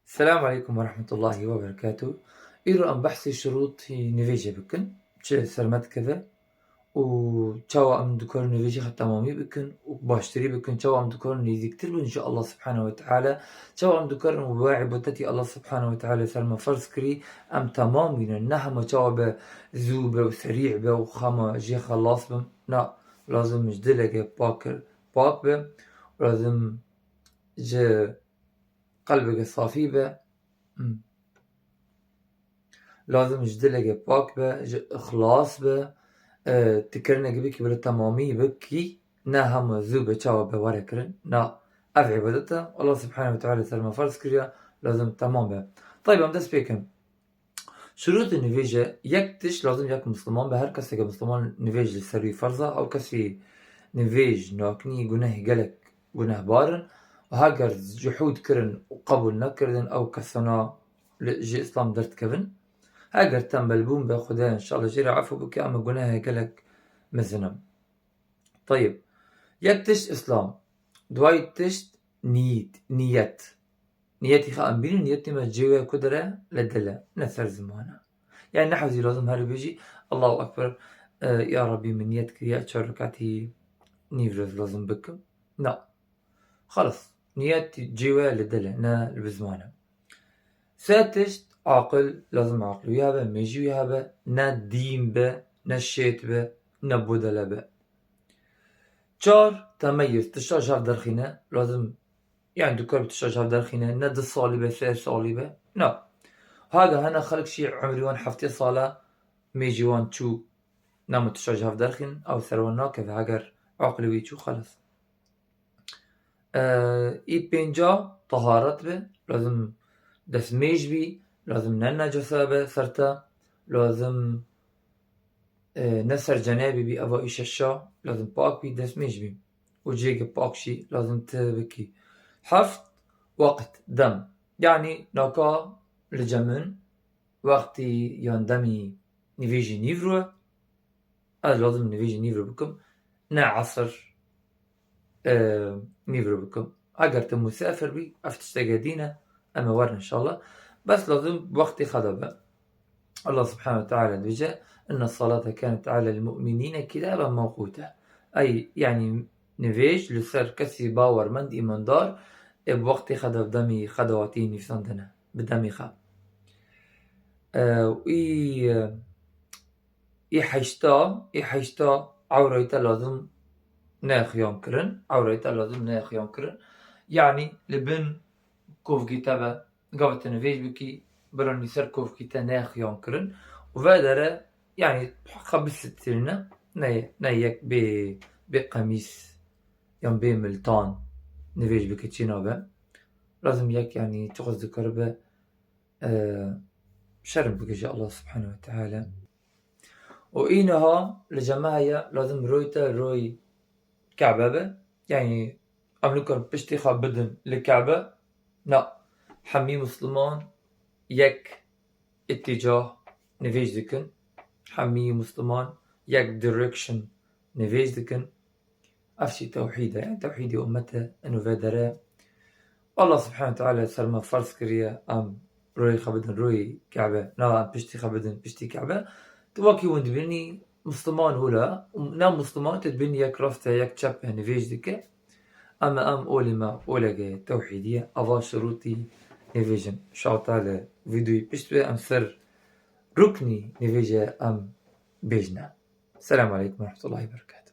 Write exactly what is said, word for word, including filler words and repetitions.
Selamu aleykum ve rahmetullahi ve berekatuh. Îro em behsê şurûtî nivêjê bikin. Çi ser me dikeve û çawa em dikarin nivêjê xwe temamî bikin û baştirî bikin, çawa em dikarin nêzîktir bin ji Allah Subhanahu ve Teala, çawa em dikarin wê îbadetî Allah Subhanahu ve Teala ser me ferz kirî, em temam bînin. Ne hema çawa be zû be û serî be û xema jê xelas bim. Na, lazim ji dileke pak, pak be, lazim ji qelbeke safî be. Hmm. Lazim ji dileke pak be, ji ixlas be, e, tu kirinekê bikî, bila temamî bikî, ne hema zû be, çawa be were kirin. Na, ev îbadet e, Allah Subhanahu ve Teala ser me ferz kiriye, lazim temam be. Tayyib, em dest pê kin. Şurûtê nivêje, yek tişt lazim yek Misliman be, her keseke Misliman nivêj li ser wî ferz e, ew kesî nivêj nakinî guneh gelek gunehbar in û heger cuhûd kirin û qebûl nekirdin, ew kesana li, ji Îslam derdikevin. Heger tembelbûn be, Xuda înşallah jê re efû bike, ama gunehê gelek mezin e. Tayyib. Yek tişt Îslam. Duwayî tişt niyet, niyet. Niyetî xwe em bînin, niyetê me cê wê ku dire li dil e, ne ser ziman e. Yani nehewzî lazim her bêjî, Allahu Ekber, e, ya Rabbî min niyet kiriye çar rekatî nîvroz lazim bikim. Na. Xalas. Niyet cê wê li dil e, ne li bi ziman e. Sê tişt, aqil, lazim aqil wî hebe, mêjî wî hebe, ne dîn be, ne şêt be, ne budele be. Çar, temeyuz, tişta ji hev derxîne, lazim, yani dikar bi tişta ji hev derxîne, ne du salî be, sê salî be. Na. Haga hene xelk şî umrî wan heftê sal e, mêjî wan çû, nema tişta ji hev derxîn, ew ser wan nakeve, heger aqilê wî çû, xelas. E, î pênca, taharet be, lazim destmêj bî, lazim ne necasa be ser te, lazim, e, ne ser cenebê bî, eva î şeşa, lazim pak bî, destmêj bî. Û cihêke pak jî lazim tu bikî. Heft, weqt, dem. Yani naka li cem min wextî yan demî nivêjî nîvro, ez lazim nivêjî nîvro bikim, ne esir, e, nîvro bikim. Eger tu musafir bî, ev tişteke dîn e, em ê werin inşallah. Bes lazim wextê xwe de be. Allah Subhanahu ve Teala dibêje, "Inne salate kanet alel mu'minîne kitaben mewqûte." Ey, yani nivêj li ser kesî bawermend, îmandar, ê bi wextê xwe de, bi demî xwe de hatî nivîsandine, bi demî xwe. E, û î, e, Î heşta, î heşta ewrayê te lazim neyê xiyan kirin, ewrayê te lazim neyê xiyan kirin. Yani li bin kovkî te be, gava te nivêj bikî, biranî ser kovkî te neyê xiyan kirin. Û vê dere, yani heqa bisitirîne, ne, ne yek bê, bê qemîs, yan bê miltan nivêj bike, çi nabe. Lazim yek, yani çiqas dikaribe, e, şerm bike ji Allah Subhanahu ve Teala. Û îniha li cemaê ye lazim roy te roy Kebe be. Yani em nikarin piştî xwe bidin li Kebe. Na, hemî Musliman yek îtîcah nivêj dikin. Hemî Musliman yek direction nivêj dikin. Ev jî tewhîd e, yani tewhîdê ummet e, eno vê dere. Allah Subhanahu ve Teala ser me ferz kiriye, em royê xwe bidin royê Kebe, na em piştî xwe bidin piştî Kebe. Tu wekî hûn dibînî, Musliman wila, ne Musliman, tu dibînî yek rast e, yek çep e, nivêj dike. Ama em olê me oleke tewhîdî ye, ava şurûtî nivêjin. Şawta li vîdeoyê pişt ve em ser ruknî nivêje em bêjne. Selamu aleykum ve rahmetullahi ve berekatuhu.